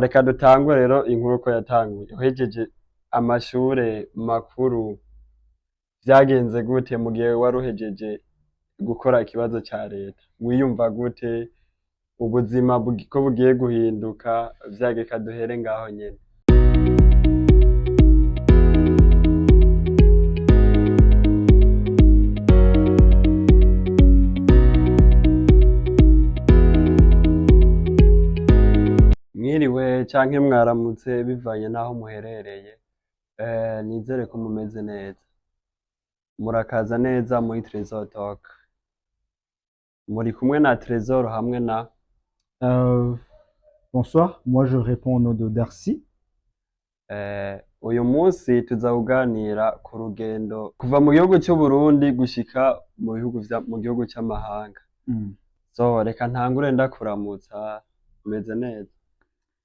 Reka dutangure rero inkuru uko yatanguye. Uhejeje amashure makuru vyagenze gute mu gihe wari uhejeje gukora ikibazo ca leta? Wiyumva gute? Ubuzima ko bugiye guhinduka? Reka duhere ngaho nyene. Mwiriwe canke mwaramutse bivanye n'aho muherereye. Nizere ko mumeze neza. Murakaza neza muri Tresor Talk. Muri kumwe na Tresor hamwe na Bonsoir, moi je réponds au nom de Darcy. Uyu munsi tuza kuganira ku rugendo kuva mu gihugu c'Uburundi gushika mu bihugu mu gihugu c'amahanga. So reka ntangure ndakuramutsa, umeze neza?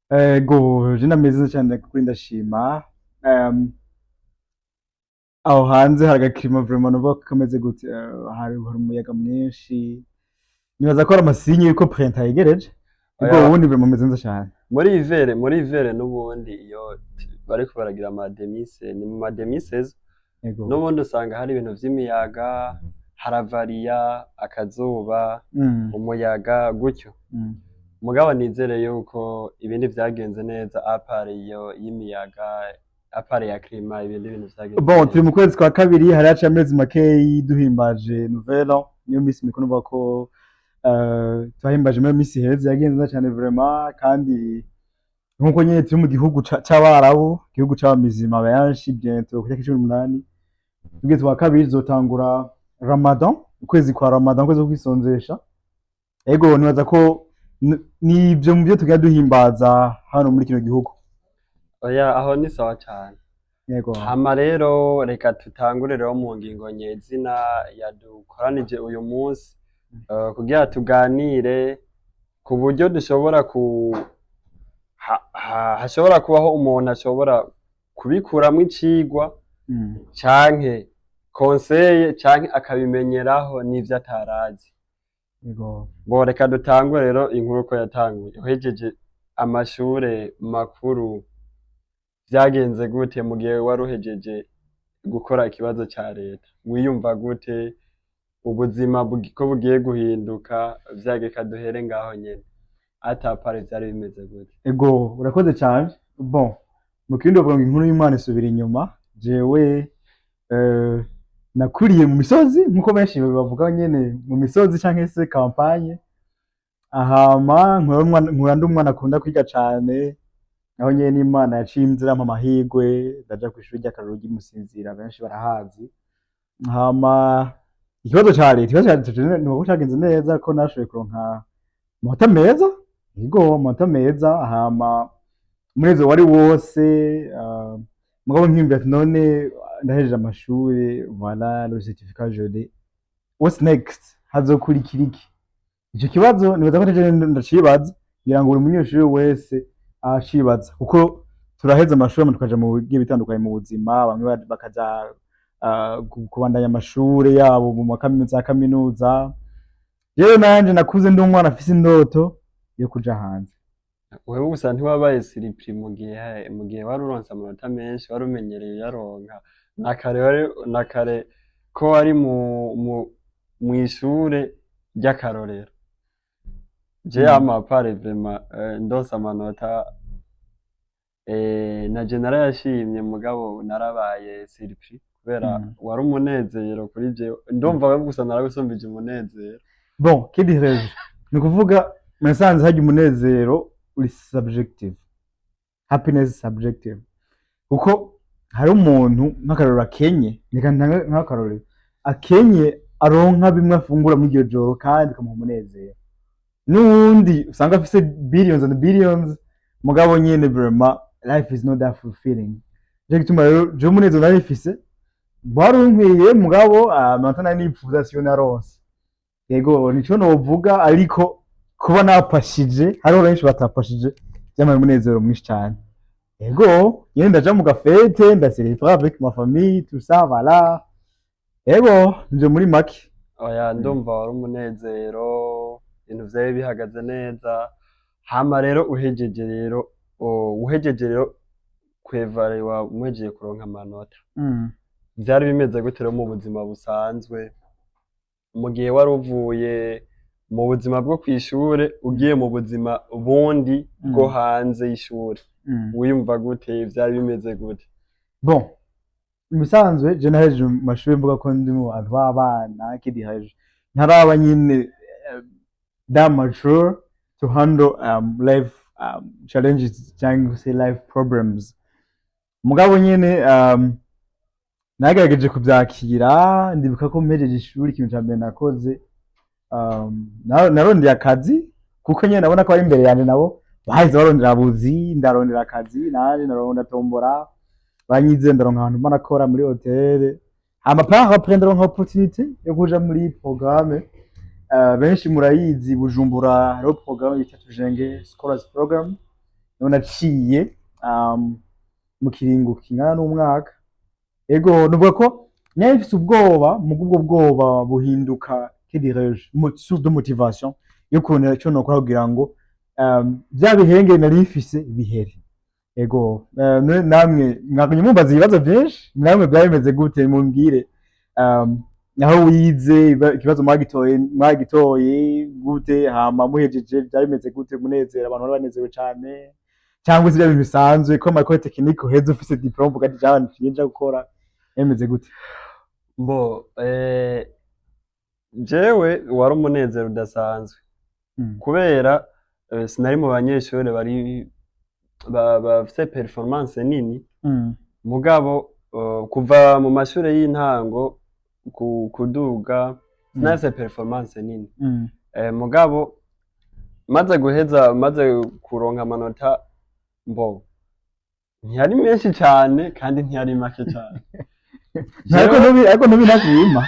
Ego, je ndameze neza cyane kuri ndashima. Aho hanze hari agakirima vraiment numva ko kameze gute, hari umuyaga mwinshi. Nibaza ko ari ama signes yuko printemps yegereje. Ego, Oya. ubundi vraiment meze neza cyane. Muri hiver n'ubundi iyo bariko baragira ama demi-saison, ni mu ma demi-saison, n'ubundi usanga hari ibintu vy'imiyaga, haravariya, akazuba, umuyaga, gutyo. Mugabo nizere yuko ibindi vyagenze neza à part iyo y'imiyaga, à part ya climat, ibindi bintu vyagenze Bon, neza. turi mu kwezi kwa kabiri, hari haciye amezi makeyi duhimbaje Nouvel An, niyo misi mikuru numva ko twahimbaje muri misi iheze, yagenze neza cyane vraiment. Kandi nkuko nyene turi mu gihugu c'Abarabu, igihugu c'abamizima benshi, bientôt ku itariki 18 tugeze kwa kabiri tuzotangura Ramadan, ukwezi kwa Ramadan, ukwezi ko kwisonzesha. Ego, nibaza ko nivyo mu byo tugenda duhimbaza hano muri kino gihugu. Oya, aho ni sawa cane. Yego. Hama rero reka tutangure rero mu ngingo nyezina yadukoranije uyu munsi, kugira tuganire ku buryo dushobora ku hashobora kubaho umuntu ashobora kubikuramwo icigwa canke conseil canke akabimenyeraho n'ivyo atarazi. Bo reka dutangure rero inkuru uko yatanguye. Uhejeje amashure makuru vyagenze gute mu gihe wari uhejeje gukora ikibazo ca leta? Wiyumva gute? Ubuzima ko bugiye guhinduka? Reka duhere ngaho nyene. À part vyari bimeze gute? Ego, urakoze cyane. Bon, mu kirundi bavuga ngo inkuru y'Imana isubira inyuma. Jewe nakuriye mu misozi nkuko benshi bavuga nyene, mu misozi canke se campagne. Ahama nkura ndi umwana akunda kwiga cane, aho nyene n'Imana yaciye inzira ampa amahirwe ndaja kw'ishuri ry'akarorero ry'i Musinzira, benshi barahazi. Hama ikibazo ca leta, ikibazo ca leta nuko cagenze neza ko nashoboye kuronka amanota meza. Yego, amanota meza. Hama umunezero wari wose, mugabo nkiyumvira ati none ndahejeje amashure, voilà le certificat je l'ai, what's next, hazokurikira iki? Ico kibazo nibaza ko ataje ndacibaza, ngira ngo buri munyeshuri wese acibaza, kuko turaheza amashure hama tukaja mu bigiye bitandukanye mu buzima, bamwe bakaja kubandanya amashure yabo mu makaminuza ya kaminuza. Rero nanje nakuze ndi umwana afise indoto yo kuja hanze. Wewe gusa ntiwabaye surpris mu gihe wari uronse amanota menshi, wari umenyereye uyaronka na kare ko wari mu mw'ishure ry'akarorero? Je à part vraiment, ndose amanota, naje narayashimye, mugabo narabaye surpris kubera wari umunezero kuri jewe. Ndumva wewe gusa naragusumbije umunezero. Bon, que dirais-je, ni ukuvuga nasanze harya umunezero uri subjective, happiness is subjective, kuko hari umuntu nk'akarorero akenye, reka ntange nk'akarorero akenye, aronka bimwe afungura muri iryo joro kandi bikamuha umunezero, n'uwundi usanga afise billions and billions, mugabo nyene vraiment life is not that fulfilling. Nico gituma rero jewe umunezero nari mfise wari unkwiye, mugabo amanota nari nipfuza siyo naronse. Yego, nico novuga, ariko kuba napashije, hariho benshi batapashije, byamaye umunezero mwinshi cyane. Yego, nyene ndaja mu gafete, ndacelebra avec ma famille, tout ça, voilà. Yego, nivyo muri make. Oya, ndumva wari umunezero, ibintu vyari bihagaze neza. Hama rero uhejeje rero Uhejeje rero kwevaluwa, muhejeje kuronka amanota, vyari bimeze gute rero mu buzima busanzwe, mu gihe wari uvuye mu buzima bwo kw'ishure ugiye mu buzima bundi bwo hanze y'ishure? Wiyumva gute? Vyari bimeze gute? Bon, mu bisanzwe je nahejeje mu mashuri mvuga ko ndi mu bantu b'abana kidihaje, ntaraba nyine that mature to handle life challenges cyangwa se life problems. Mugabo nyine nagerageje kuvyakira. Ndibuka ko mpejeje ishuri, ikintu ca mbere nakoze, narondeye akazi, kuko nyene nabona ko ari imbere yanje nabo bahise barondera buzi. Ndarondera akazi nanje, ndaronda tombora, banyize, ndaronka ahantu mba nakora muri hôtel. Hama par après ndaronka opportunité yo kuja muri programme, benshi murayizi, Bujumbura hariho programme bita Tujenge Scholars Program, niho naciye mu kiringo kingana n'umwaka. Ego, nuvuga ko nari mfise ubwoba, muga ubwo bwoba buhinduka, que dirais-je, source de motivation yo kurondera ico nokora kugira ngo vya bihenge nari mfise bihere. Ego, namwe mwagumye mumbaza ibibazo vyinshi. Namwe byari bimeze gute? Mumbwire aho wize, ikibazo mwagitoye gute, hama muhejeje byari bimeze gute? Munezero, abantu bari banezerewe cane, cyangwa se ibyo bintu bisanzwe ko ama école technique uheze ufise diplôme uvuga ati jana nja gukora? Bimeze gute? Bo, jewe wari umunezero udasanzwe, kubera sinari mu banyeshure bari bafise performance nini. Mugabo kuva mu mashure y'intango kuduga sinafise performance nini. Mugabo maze guheza, maze kuronka amanota, mbo ntiyari menshi cane kandi ntiyari make cane. Ariko ntubi ntashima.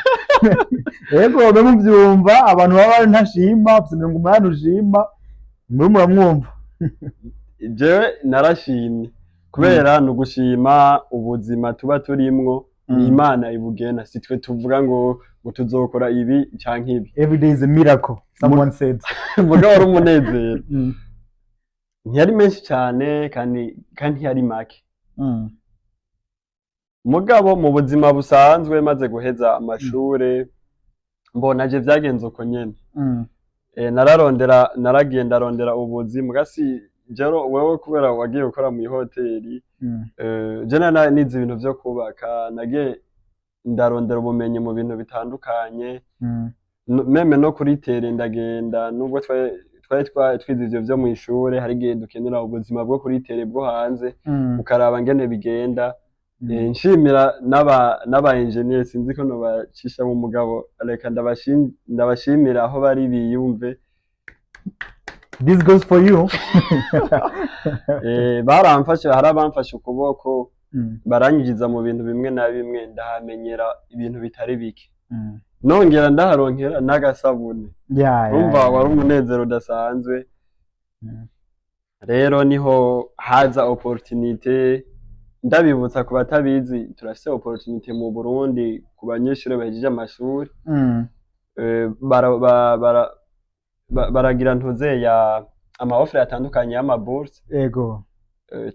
Yego, mbe muvyumva, abantu baba bari ntashima, ufise 80 ushima, mwe muramwumva. Jewe narashimye, kubera ni ugushima ubuzima tuba turimwo, ni Imana ibugena, si twe tuvuga ngo tuzokora ibi canke ibi. Every day is a miracle, someone said. Mugabo wari umunezero. Ntiyari menshi cane kandi ntiyari make. Mugabo mu buzima busanzwe, maze guheza amashure, mbona je vyagenze uko nyene. Nararondera, naragiye ndarondera ubuzi, muga si jero wewe, kubera wagiye gukora mw'ihoteli. Je nari nize ibintu vyo kubaka, nagiye ndarondera ubumenyi mu bintu bitandukanye. Même no kuri terrain ndagenda, nubwo twari twize ivyo vyo mw'ishure, hari igihe dukenera ubuzima bwo kuri terrain, bwo hanze, ukaraba ngene bigenda. Nshimira n'aba engineer, sinzi ko nobacisha mu mugabo, reka ndabashimira aho bari biyumve. This goes for you. Baramfashe, hari abamfashe ukuboko, baranyinjiza mu bintu bimwe na bimwe, ndahamenyera ibintu bitari bike, nongera ndaharonkera n'agasabune. Urumva, wari umunezero udasanzwe. Rero niho haza opportunité. Ndabibutsa ku batabizi, turafise opportunité mu Burundi ku banyeshure bahejeje amashuri. Baragira ntuze ya ama offre atandukanye y'ama bourse.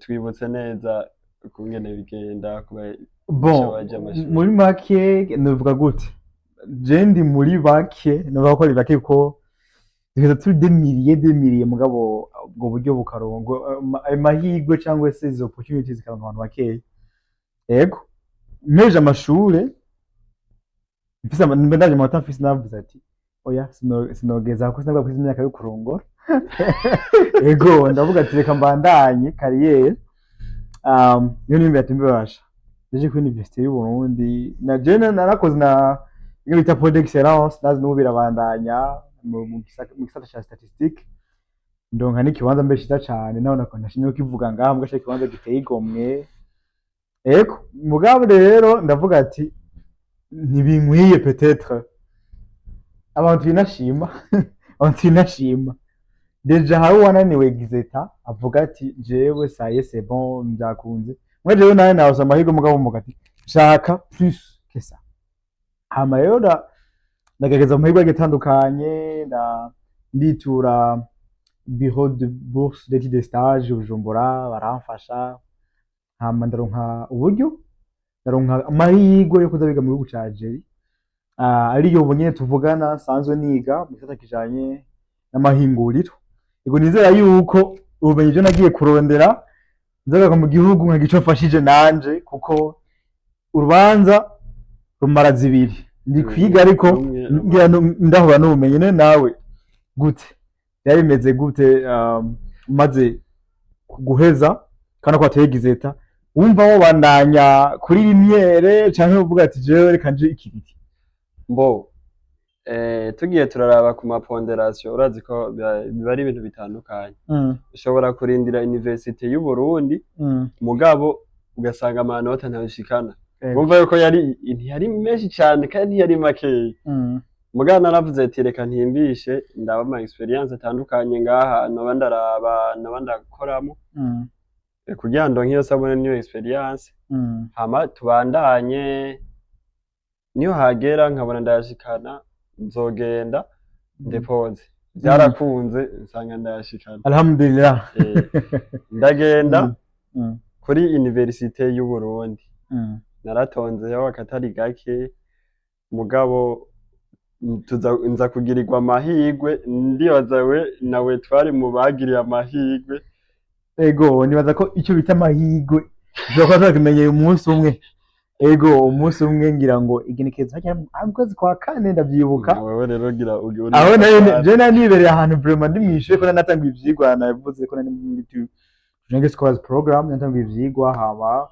Twibutse neza ukungene bigenda kuba Bon, baje amashuri. Muri make novuga gute, je ndi muri bake, novuga ko ari bake, kuko duheza turi des milliers, des milliers, mugabo ubwo buryo bukarongwa, ayo mahirwe cyangwa se izo opportunities zikaronka abantu bakeya. Ego, mpejeje amashure mfise mbe ndaje amanota mfise, navuze ati oya, sinogeza kuko sinabwa kwiza imyaka yo kurongora. Ego, ndavuga ati reka mbandanye carrière. Niyo nimba ati mbibasha, naje kuri université y'u Burundi, na je narakoze na ibyo bita pôle d'excellence, nazi n'ubu birabandanya mu gisata ca statistique, ndonka n'ikibanza mbe ciza cane, naho nashimye kukivuga ngaha, mugasha ikibanza giteye igomwe. Ego, mugabo rero ndavuga ati ntibinkwiye, peut-être abantu twinashima, abantu twinashima déjà hari uwananiwe gizeta avuga ati jewe ça y est, c'est bon, byakunze mwe, jewe nawe nawusa amahirwe, mugabo muga ati shaka plus que ça. Hama rero ndagerageza mu mahirwe agiye atandukanye, nditura Bureau de bourse d'études de stage Bujumbura, baramfasha, hama ndaronka uburyo, ndaronka amahirwe yo kuza biga mu gihugu ca Algeria. Ariyo ubu nyene tuvugana nsanzwe niga mu gisata kijanye n'amahinguriro. Ego, nizera yuko ubumenyi ivyo nagiye kurondera nzagaruka mu gihugu nkagira ico mfashije nanje, kuko urubanza rumara zibiri, ndi kwiga ariko Rumwe- ngira ndahura n'ubumenyi. None nawe gute byari bimeze gute, umaze guheza kandi ko wateye gizeta, wumva wobandanya kuri rimyere canke uvuga ati jewe reka nje ikiriti? Mbo tugiye turaraba ku ma pondération, urazi ko biba ari ibintu bitandukanye. Ushobora kurindira université y'u Burundi, mugabo ugasanga amanota ntabishikana. Urumva yuko yari ntiyari menshi cyane kandi ntiyari makeya. Mugabo naravuze ati reka ntimbishe ndaba ama expérience atandukanye ngaha noba ndaraba noba ndakoramo, kugira ngo nk'iyo sabune niyo expérience, hama tubandanye. Niyo hagera nkabona ndayashikana, nzogenda ndepose. Byarakunze, nsanga ndayashikana. Alhamdulillah. Ndagenda kuri université y'u Burundi. Naratonzeho akatari gake, mugabo tuza nza kugirirwa amahirwe. Ndibaza we nawe twari mu bagiriye amahirwe. Ego, nibaza ko icyo bita amahirwe ushobora kuba twakimenyeye umunsi umwe. Ego, umunsi umwe, ngira ngo igenekerezo hajya mu kwezi kwa kane, ndavyibuka. Wewe rero gira uri Aho nayo je nari nibereye ahantu vraiment ndi mw'ishure, ko nari ivyigwa. Navuze ko nari muri Tunenge Scholars Program, natanguye ivyigwa, hama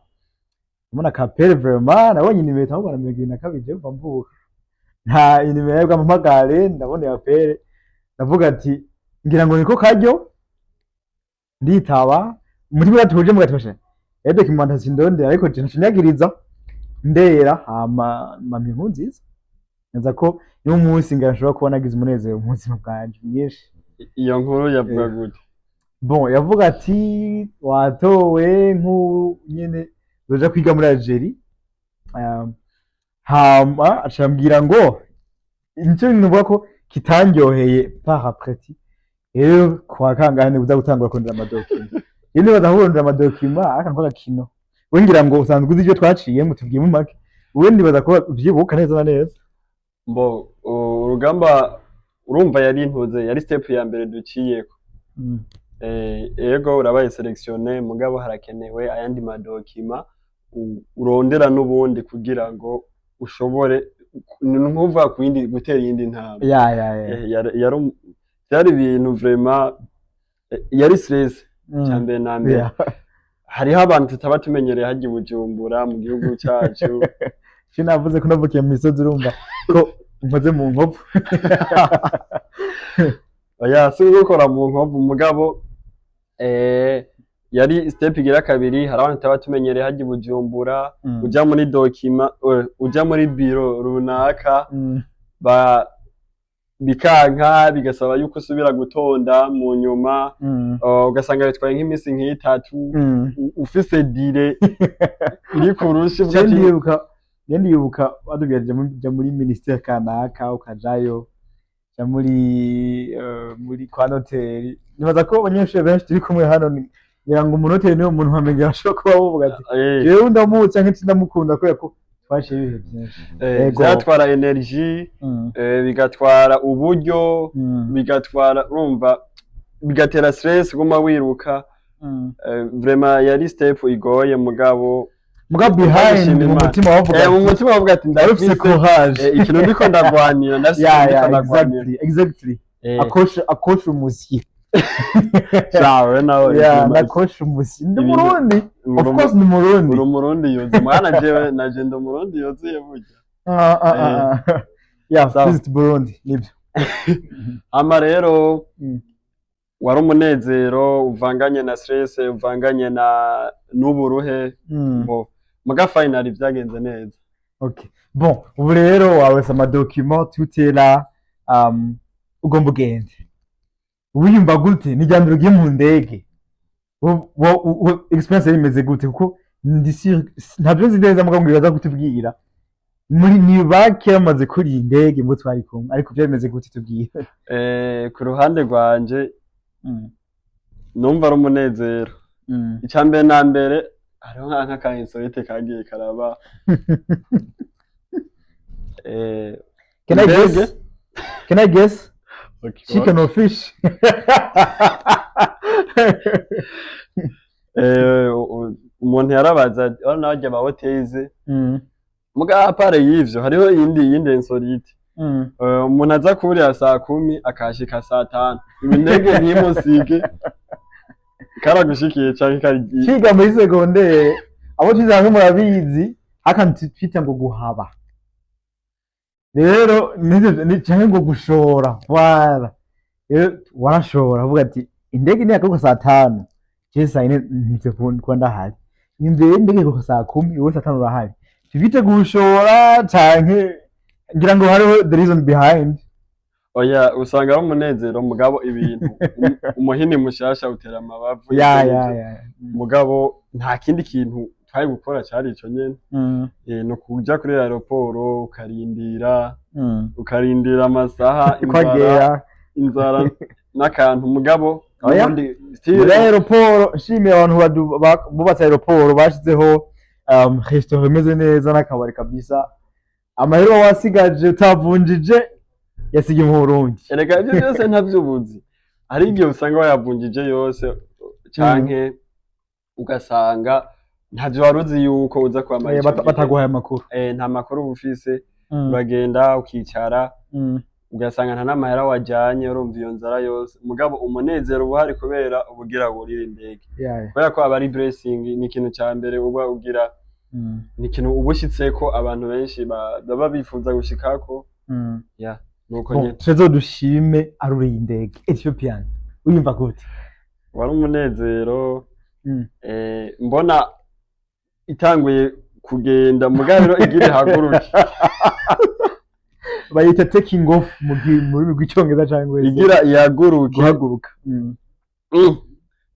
mbona ka appel. Vraiment nabonye nimero itangwa na 22 je kuva mvuka, nta inimero yari bwampamagare. Ndabona iyo appel, ndavuga ati ngira ngo niko karyo, nditaba. Umutima uratuje, mugatifashe rero documentation sindondera, ariko je nshinyagiriza ndera, hama mama inkuru nziza. Neza ko niwo munsi ngira nshobora kuba nagize umunezero mu buzima bwanje mwinshi. Iyo nkuru yavuga gute? Bon, yavuga ati watowe nk'ubu nyene uzoja kwiga muri Algeria. Hama acambwira ngo nicyo nuvuga ko kitandyoheye par après, ati rero kuwa kangahe uza gutangura kurondera ama documents. Iyo nibaza kurondera ama documents ari akantu k'agakino. We ngira ngo usanzwe uzi ibyo twaciyemo, tubwiye mu make. Wowe nibaza ko uvyibuka neza na neza. Mbo urugamba urumva yari intuze, yari step ya mbere duciyeko. Ego, urabaye sélectionné, mugabo harakenewe ayandi ma documents urondera n'ubundi kugira ngo ushobore nkuva ku yindi gutera iyindi ntambwe. Ya. Byari ibintu vraiment, yari stress cya mbere na mbere. Hariho abantu tutaba tumenyereye hajya i Bujumbura mu gihugu cyacu. Shi navuze ko navukiye mu misozi, urumva ko nkoze mu nkovu. Oya, si gukora mu nkovu, mugabo yari step igira kabiri. Hari abantu tutaba tumenyereye hajya i Bujumbura, uja muri document, uja muri biro runaka, ba bikanka, bigasaba yuko usubira gutonda mu nyuma, ugasanga bitwaye nk'iminsi nk'itatu, ufise délai iri ku rushi, uvuga Je ati, ndibuka batubwira jya muri ministère kanaka, ukajayo, ja muri kwa noteri. Nibaza ko abanyeshuri benshi turi kumwe hano ngira ngo umunoteri niwe muntu wamenye ashobora kuba bavuga ati jewe ndamuzi canke ndamukunda, kubera ko twaciye ibihe byinshi. Ego. Byatwara énergie, bigatwara uburyo, bigatwara, urumva, bigatera stress guma wiruka. Vraiment yari step igoye, mugabo Muga behind ndashima mu Imana. mutima wavuga Mu ati mutima bavuga ati wari ufise ndafise courage. Ikintu ndiko ndagwanira, ndafise ikintu ndiko ndagwanira. Exactly. Akosha umusyi. Shawe nawe Nakosha umusyi, ndi Ibintu- Murundi, of course ndi Murundi. Uri Umurundi yuzuye mwana, jewe naje ndi Umurundi yuzuye burya. Ah. Yeah. Sawa. Visit Burundi nibyo. Ama rero wari umunezero uvanganye na stress, uvanganye na n'uburuhe. Bo muga finally byagenze neza. Okay. Bon, ubu rero waronse ama documents, tout est là, ugomba ugende. Wiyumva gute? Ni irya mbere ugiye mu ndege. Expérience yari imeze gute? Kuko ndi sûr, ntabyo nzi neza, mugabo ngibaza kutubwira. Muri ni bake bamaze kuri iyi ndege ngo twari kumwe, ariko byari bimeze gute, tubwire. Ku ruhande rwanje Numva ari umunezero. Icya mbere na mbere, hariho nk'aka insolite kagiye karaba. Can I indege- guess? Can I guess? Okay, Chicken or fish? Umuntu yarabaza ati, "Urabona barya ba hoteze?" Muga à part y'ivyo, hariho iyindi insolite. Umuntu aza kurira saa 10 akashika saa 5, indege ntimusige. Karagushikiye canke kari? Ciga muri segondere, abo twize hamwe murabizi, akantu twita ngo guhaba rero canke ngo gushora. Voilà, rero warashora avuga ati indege niyagaruka saa 5, je saa 4 ntize kuba ndahari. Imbere y'indege igaruka saa 10, wowe saa 5 urahari. Tubite gushora canke ngira ngo hariho the reason behind. Oya, usanga ari umunezero, mugabo ibintu umuhini mushasha utera amabavu. Ya. Ivyo Ya. nivyo. Ya. Mugabo nta kindi kintu twari gukora, cari ico nyene. Ni ukuja kuri aéroport ukarindira, ukarindira amasaha, inzara, kwagera inzara n'akantu, mugabo Oya. n'ubundi still. Muri aéroport, nshimiye abantu bubatse aéroport, bashizeho restaurant imeze neza n'akabari kabisa. Amahera wasigaje utavunjije yasigaye mu Burundi. Erega ivyo byose ntavyubuzi, hari igihe usanga wayavunjije yose canke ugasanga ntavyo wari uzi yuko uza kwamara ico gihe. Bataguhaye amakuru. Nta makuru uba ufise. Uragenda ukicara, ugasanga nta n'amahera wajanye. Urumva iyo nzara yose, mugabo umunezero uba uhari kubera uba ugira wurire indege, kubera ko aba ari blessing. Ni ikintu ca mbere uba ugira, ni ikintu uba ushitseko abantu benshi baba bifuza gushikako. Ya, nuko Bon, nyene. Trezor Dushime aruriye indege Ethiopian, uyumva gute? Wari umunezero. Mbona itanguye kugenda, mugabo rero igira ihaguruke. Bayita taking off mu rurimi rw'icyongereza cyangwa se Igira ihaguruke. Guhaguruka.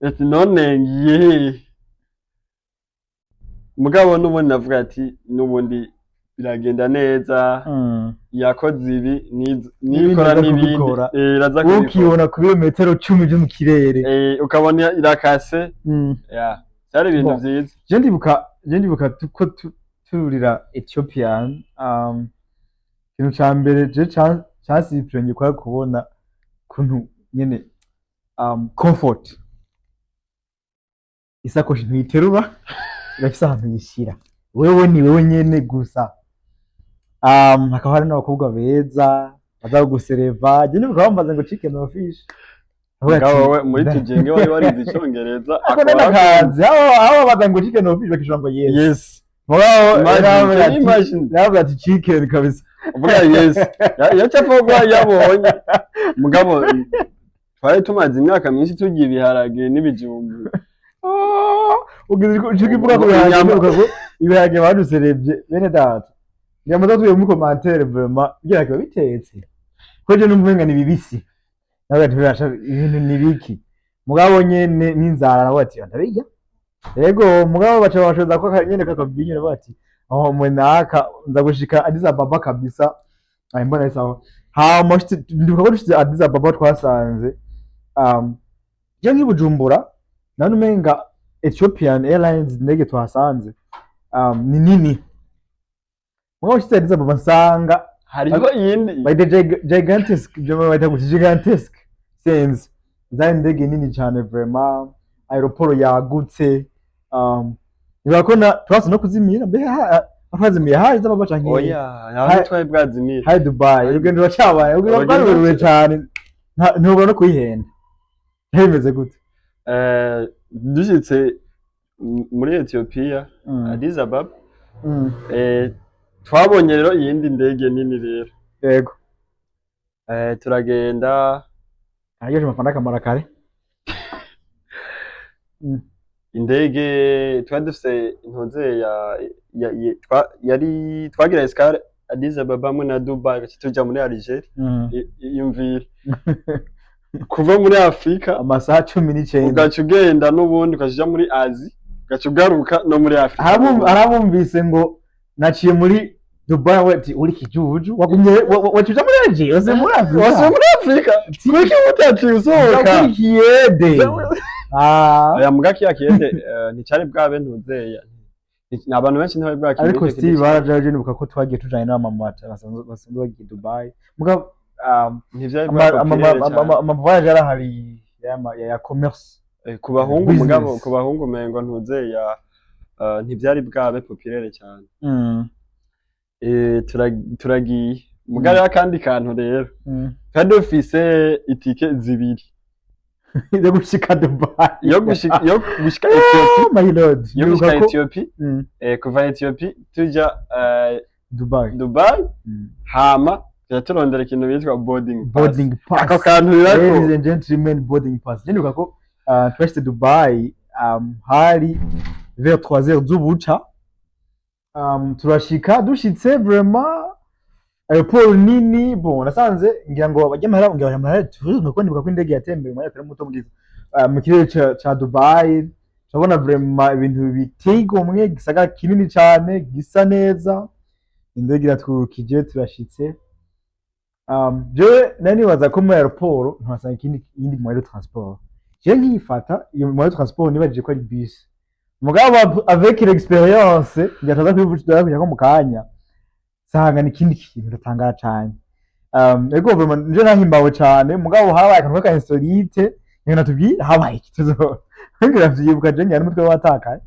Ati none ngiye hehe? Mugabo n'ubundi navuga ati n'ubundi biragenda neza. Yakoze ibi N'ibindi nikora iraza n'ibindi kubikora. Iraza kubikora. Ukibona ku birometero 10 byo mu kirere. Ukabona irakase. Ya, byari ibintu Bon. vyiza. Je ndibuka ko turira Ethiopian, ikintu ca mbere je cansiprenye kwa kubona kuntu nyene comfort, isakoshi ntuyiterura, irafise ahantu yishira, wewe ni wewe nyene gusa. Hakaba hari n'abakobwa beza baza kugusereva. Je ndibuka bambaza ngo chicken or fish. Avuga ati, Mugabo wowe muri tujenge wari warize icongereza. Ako nakazi aho babaza ngo chicken or fish, bakishura ngo yes. Yes. Mugabo Imagine, yaravuze can you ati imagine? Yaravuze ati chicken kabisa. Uvuga yes. Yaca avuga yabonye. Mugabo twari tumaze imyaka myinshi turya ibiharage n'ibijumbu. Ugize icyo ukivuga ku biharage, Inyama. ndibuka ko ibiharage baduserebye, bene data. Ngira tuye muri commentaire, vraiment ibiharage biba bitetse ko je numva umenga ni bibisi. Nawe ati birasha ibintu ni biki? Mugabo nyene n'inzara, nawe ati ndabirya. Yego, mugabo baca bashoza ko nyene kakavinyo, nawe ati aho mwenaka nza gushika Addis Ababa kabisa. Ayi, mbona sawa. Hama ndibuka ko dushitse Addis Ababa twasanze je nk'i Bujumbura nani umenga Ethiopian Airlines indege twasanze ni nini, mugabo ushitse Addis Ababa nsanga Hariho iyindi. Bayita gigantesque, ibyo bayita gusa gigantesque, sinzi, zari indege nini cyane vraiment, aéroport yagutse. Niba ko na twase no kuzimira mbe twazimiye haje Ababa canke Oya, aho twari bwazimire. Hari Dubai. Urugendo ruracabaye, urugendo Urugendo rwari rurerure cyane, ntubura no kuyihenda. Bimeze gute? Dushitse muri Ethiopia, Addis Ababa, twabonye rero iyindi ndege nini rero. Turagenda. Arageje amafaranga akamara kare. Indege twari dufise intuze ya yari twagira escale Addis Ababa hamwe na Dubai, gace tuja muri Algeria. Iyumvire kuva muri Afrika Amasaha 19. ugaca ugenda n'ubundi ugaca uja muri Asie, ugaca ugaruka no muri Afrika. Harabumvise ngo naciye muri Dubai, we ati uri kijuju, wagumye wacuja muri Asie, wase muri Afrika. Wasubiye muri Afrika, kuki utaciye usohoka? Uri kiyede. Ah. Oya, muga kiya kiyede nticari bwabe ntuzeya. Ni abantu benshi ntibari bwakibone. Ariko still barajaje, nibuka ko twagiye tujanye n'abamama basanzwe bagiye Dubai, muga ntivyari bwa populaire cane. Ama voyage yarahari ya commerce. Ku bahungu. Business. Mugabo ku bahungu mengo ntuzeya, ntivyari bwabe populaire cyane. Turagiye muga rero akandi kantu rero, twari dufise itike zibiri. Yo gushika Dubai. Yo gushika Ethiopie. Oh my Lord. Yo Nibuka gushika Ethiopie. Kuva Ethiopie tuja Dubai. Dubai. Hama tuja turondera ikintu bitwa boarding pass. Boarding pass. Ako kantu birako. Ladies and gentlemen, boarding pass. Je nibuka ko twashitse Dubai, hari vers 3 heures z'ubuca. Turashika, dushitse, vraiment aéroport nini. Bon, nasanze ngira ngo bajya amahera, ngira ngo amahera tourisme, ko nibuka ko indege yatembeye umwanya atari muto mwiza mu kirere ca Dubai. Turabona vraiment ibintu biteye igomwe, gisagara kinini cane gisa neza. Indege iratwurukije, turashitse. Jewe nari nibaza ko muri aéroport ntuhasanga ikindi iyindi moyen de transport. Jewe nkiyifata iyo moyen de transport, nibajije ko ari bus, mugabo avec l'expérience ngataza kwivugira ko mu kanya nsanga ni ikindi kintu, ndatangara cane. Ego, vraiment nje nahimbawe cane, mugabo habaye akantu k'aka insolite. Ngira natubwire habaye iki, tuzo ngira vyibuka je ngira n'umutwe watakaye.